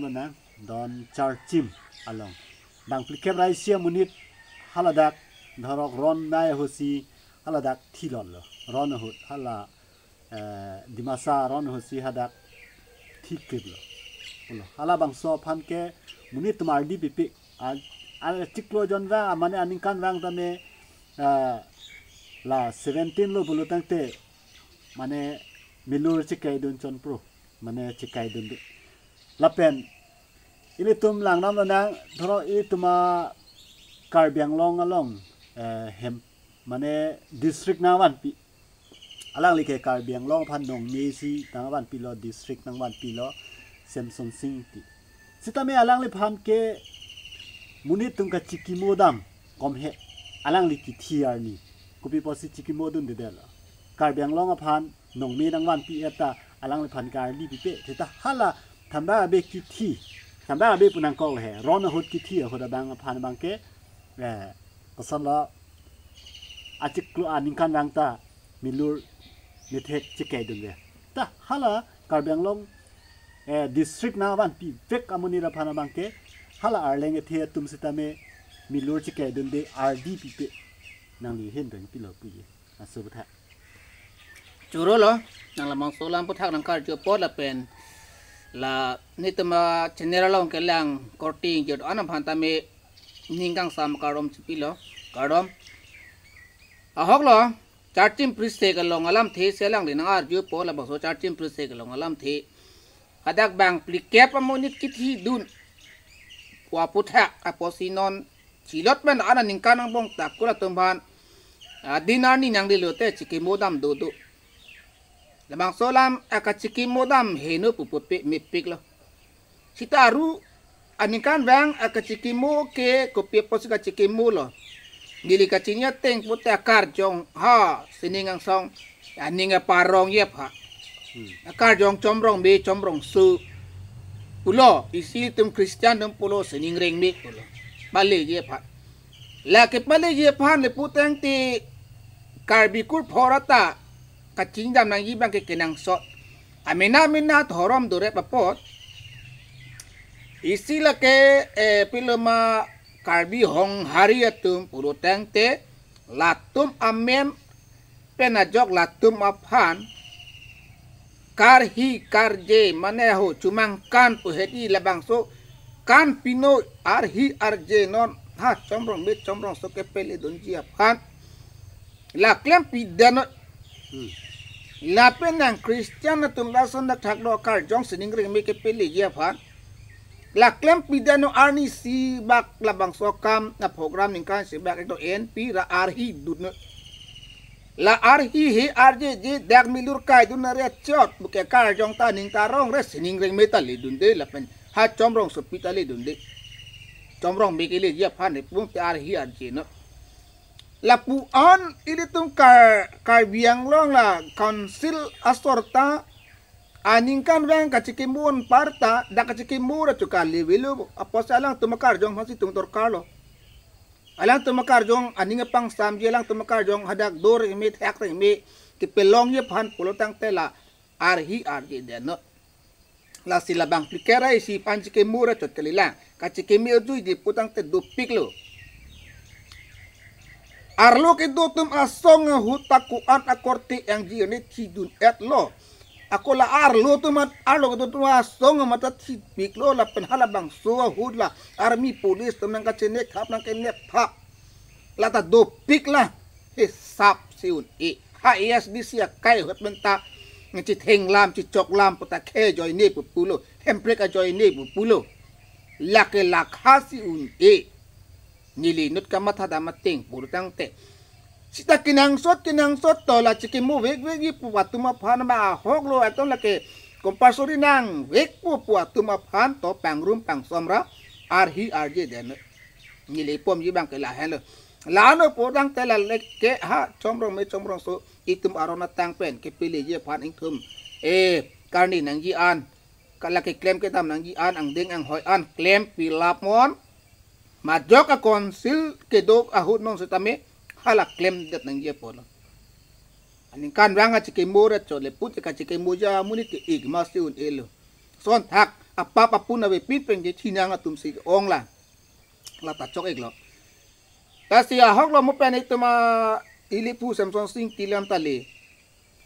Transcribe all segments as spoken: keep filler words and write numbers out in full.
Nang don Charchim along bang phlikep ra isi amonit haladak dhorok Ron nai ahutsi haladak thilotlo. Ron ahut hala eh, Dimasa Ron ahutsi hadak thikriplo. Pulo. Halabangso aphan ke monit atum ardi pipe. A, achiklo jon vang, mane aningkan vang tame, eh, la seventeen lo pulo tangte, mane milur chekaidun chonpro, mane chekaidunde. Lapen ilitum langdamlo nang, dhorok ilitum a Karbi Anglong along, eh, hem, mane district nangvanpi. Alangli ke Karbi Anglong aphan nongme si nangvanpilo, district nangvanpilo, Semson Sing Ingti. Sitame alangliphan ke monit atum kachikimo dam komhe, alangli kithi arni. Kopi apotsi chikimodundedetlo? Karbi Anglong aphan nongme nangvanpi eta alangliphan ke ardi pipe. Seta hala Thambak Abe kithi, Thambak Abe pu nangkok he, Ron ahut kithi ahut abang aphan abang ke, eh, kosonlo, achiklo aningkan vang ta milur methek chekaidunde. Ta hala Karbi Anglong, eh, district nangvanpivek amonit aphan abang ke hala Arleng ethe atum sitame milur chekaidunde, ardi pipe. Nangli hin dengpilo puji. Aso aputhak. Chorolo, nang labangso alam aputhak nangkarju apot lapen la nelitum a channel along kelang korte ingjir an aphan tame ning kangsam kardom chipilo, kardom. Ahoklo, Charchim Priesthood along alamthe si alangli nangarju apot labangso Charchim Priesthood along alamthe. Hadak bang phlikep amonit kithidun pu aputhak apotsi non chilot pen ana ningkan angbong ta kula atum aphan, ah, din arni nangdilo te chikimo dam dodo. Labangso alam akachikimo dam heno pupupe mepiklo. Sita aru aningkan vang akachikimo ke kopi apotsi kachikimolo? Neli kachini ateng pute akarjong ha sining angsong aning aparongji aphan. Hmm. Akarjong chomrong me chomrong su pulo, isi atum Christian atum pulo sining rengme pulo. Paleji aphan. La kepaleji aphan le putangte Karbi kurphor ata kachingdam nangji abang ke kenangsot. Amena mena dhorom dorep apot. Isi lake, eh, piloma Karbi Honghari atum pulotangte latum amen pen ajok latum aphan karhi karje mane ho chumang kan pu hedi labangso kan pino arhi arje non ha chomrong me chomrong so kepeledunji aphan. La klempidet non. Hmm. Lapen nang Christian atum lason dak thaklo karjong sining rengme kepeleji aphan. La klempidet non arni isi bak labangso akam a program ningkan isi bak ekdo enpi ra arhi dun non. La arhi he arje je dak milur kaidun na re chot buke karjong ta ning ta rong re sining rengme ta ledunde lapen ha chomrong sopi ta ledunde. Chomrong me keleji aphan ne pung te arhi arje non. Lapu-an ilitum Kar-, Karbi Anglong la council asor ta aningkan vang kachikimo anparta dak kachikimo ra chuka levelo apotsi alangtum akarjong aphansi tung dorkarlo. Alangtum akarjong aning apangsamji, alangtum akarjong hadak do rengme thak rengme kepelongji aphan pulotangte la arhi arjedet non. Lasi labang phlikep ra isi aphan chikimo ra chot kalilang. Kachikimo juidi putangte dopiklo. Arlo kedo atum asong ahut ta ko-an akorte angji arni thidun-etlo. Ako la arlo atum at-, arlo kedo atum asong amat ta thipiklo lapen halabangso ahut la army police atum nangkachenek thap nangkenep thap. La ta dopik la hisap si un-e. Ha A S D C akai ahut pen ta chithenglam chichoklam pu ta khei ajoine pu pulo, Hemprek ajoine pu pulo. Lake lakha si un-e. Neli inut kamatha dam ateng pulotangte sita kenangsot kenangsot to la chikimo vekvekji pu atum aphan ma ahoklo atum lake compulsory nangvek pu pu atum aphan to pangrum pangsom ra arhi arjedet non. Neli pomji abang ke lahenlo. La-anlo pulotangte la leke ha chomrong me chomrong so itum aron atang pen kepeleji aphan ingthum, eh, karni nangji an, kala keklem kedam nangji an, angdeng anghoi an klempi lap non. Majok a council kedo ahut non setame hala klemdet nangji apotlo. Aningkan vang kachikimo ra chot le pute kachikimoji amonit ke ik ma si un-elo. Sonthak apap apun avepin pen ke thinang atum si ong la. La ta chok-iklo. Lasi ahok lo mo pen itum a ili pu Semsonsing Ingti alam ta le.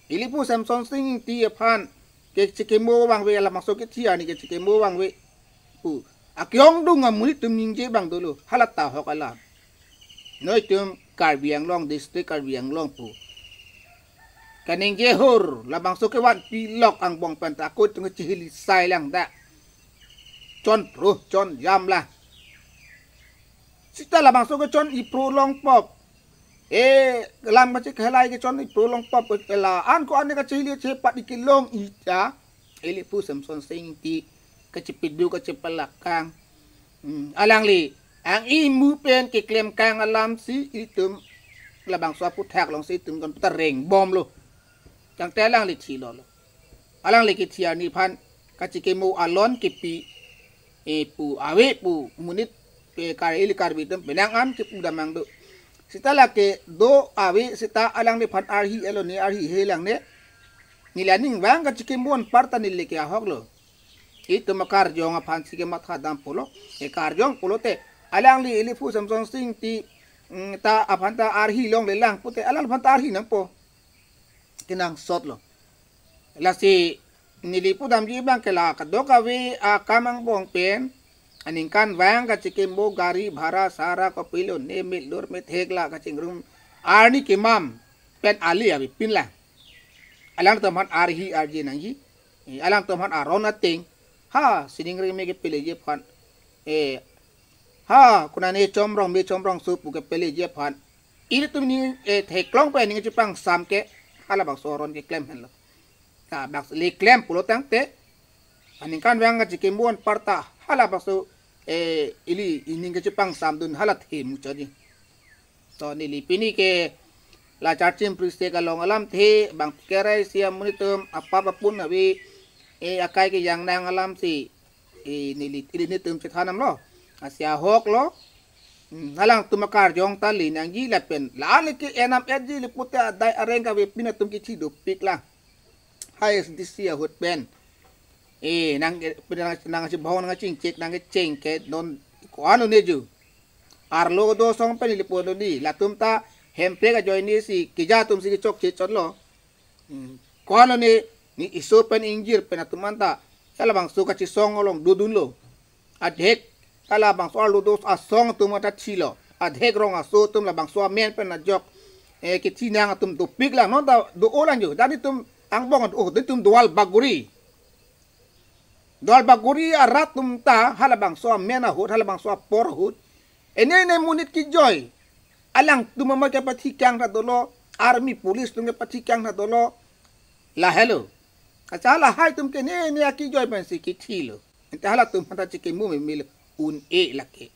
Ili pu Semsonsing Ingti aphan kechikimo abang ave, labangso kethi arni kechikimo abang ave pu. Akyong dung amonit atum ningje abang dolo. Hala ta ahok alam. Noi itum Karbi Anglong district, Karbi Anglong pu kaningje ahur, labangso kevan pilok angbong pen ta ako itum chihili sai lang da. Chon pro, chon jam la. Sita labangso kechon ipro longpop. E, lam kachik helai kechon ipro longpop la an ko-an kachihili chepat ikelong ita. Ili pu Semsonsing Ingti kachipidu kachipalakang. Hmm, alangli ang imu pen keklem kang alam si itum labangso aputhak along si itum kan putar reng bom lo. Tangte alangli thilo lo. Alangli kethi arni aphan kachikimo alon kepi, e, pu ave pu monit pe Kar ili Karbi atum penang an kepu damnang do. Sita lake do ave sita alangliphan arhi alone arhi he lang ne. Neli aning vang kachikimo anparta neli ke ahok lo. Itum akarjong aphan si kematha dam pulo. E karjong pulote alangli ili pu Semsonsing Ingti, mm, ta aphan ta arhi longle lang pute alangliphan ta arhi nangpo. Kenangsot lo. Lasi neli pudamji abang ke la kadokave akam angbong pen aningkanvang kachikimo gari bhara sara kopilo ne mit lur mit hek la kachingrum arni kemam pen ali avepin la. Alangtum aphan arhi arje nangji. E, alangtum aphan aron ateng. Ha, sining reme kepeleji aphan. E, ha, konane chomrong me chomrong so pu kepeleji aphan. Ilitum ning, e, theklong pen ning chepangsam ke halabangso aron keklem henlo. Ta bak le klem pulo tangte aningkanvang kachikimo anparta halabangso, e, ili ining kachipangsam dun hala the muchotji. To neli pini ke la Charchim Priesthood along alamthe bang kerai si amonit atum apap apun ave, e, akai kejang nang alam si, e, neli ili nelitum chethan damlo. Lasi ahok lo. Hmm, alangtum akarjong ta le nangji lapen la le ke enam etji le pute adai areng kavepin atum kethi dopik la. Highest D C ahut pen. E, nang, nang, nangchibhong nangchingchek nangkecheng ke non ko-an lone ju. Arlo do asong pen ili pon lone latum ta Hemprek ajoine si keja atum si kechokche chotlo. Hmm. Ko-an lone ni iso pen ingjir pen atum anta halabangso kachisong along dodunlo. Adhek halabangso arlo do asong atum anta thilo. Adhek rong aso atum labangso amen pen ajok, e, kethinang atum dopik lang non ta do-o lang jo. Dan itum angbong do-o, dan itum Duar Bagori. Duar Bagori arat atum ta halabangso amen ahut, halabangso apor ahut. Ene ene monit kejoi. Alangtum amei kepathikang ta dolo, army police atum kepathikang ta dolo. Lahelo. Kacha lahai atum ke ene ene akejoi pensi kethilo. Ante halatum aphan ta chikimo memil un-e lake.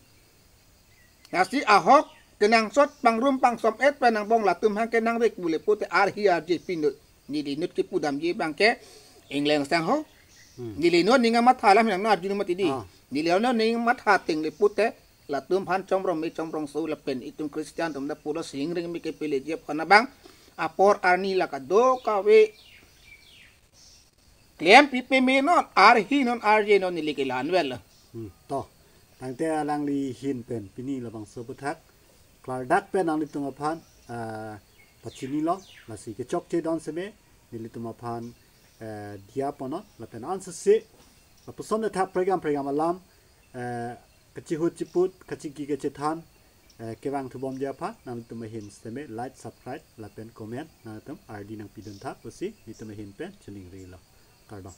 Lasi ahok kenangsot pangrum pangsom et pen angbong latum aphan ke nangvek pu le pute arhi arje pin do. Neli inut kepudamji abang ke Engleng Sangho. Hmm. Neli non ning amatha alam nang arjun mati di. Ah. Neli non ning amatha ateng le pute latum aphan chomrong me chomrong so lapen itum Christian atum ta pulo sining reme kepeleji aphan abang apor arni la kadokave klem pipe me non, arhi non, arje non, neli ke la-an vel. Hmm, to. Tangte alangli ahin pen pini labangso aputhak klardak pen nanglitum aphan, ah, pachinilo, lasi kechokche don seme nelitum aphan, eh, diya pon non, lapen ansose lapuson thak pregam pregam alam, eh, kachihut chiput, kachingki kachethan, eh, kevang thubomji aphan nanglitum ahin seme like, subscribe lapen comment nanglitum ardi nangpidun tha pusi nelitum ahin pen chiningrilo. Kardom.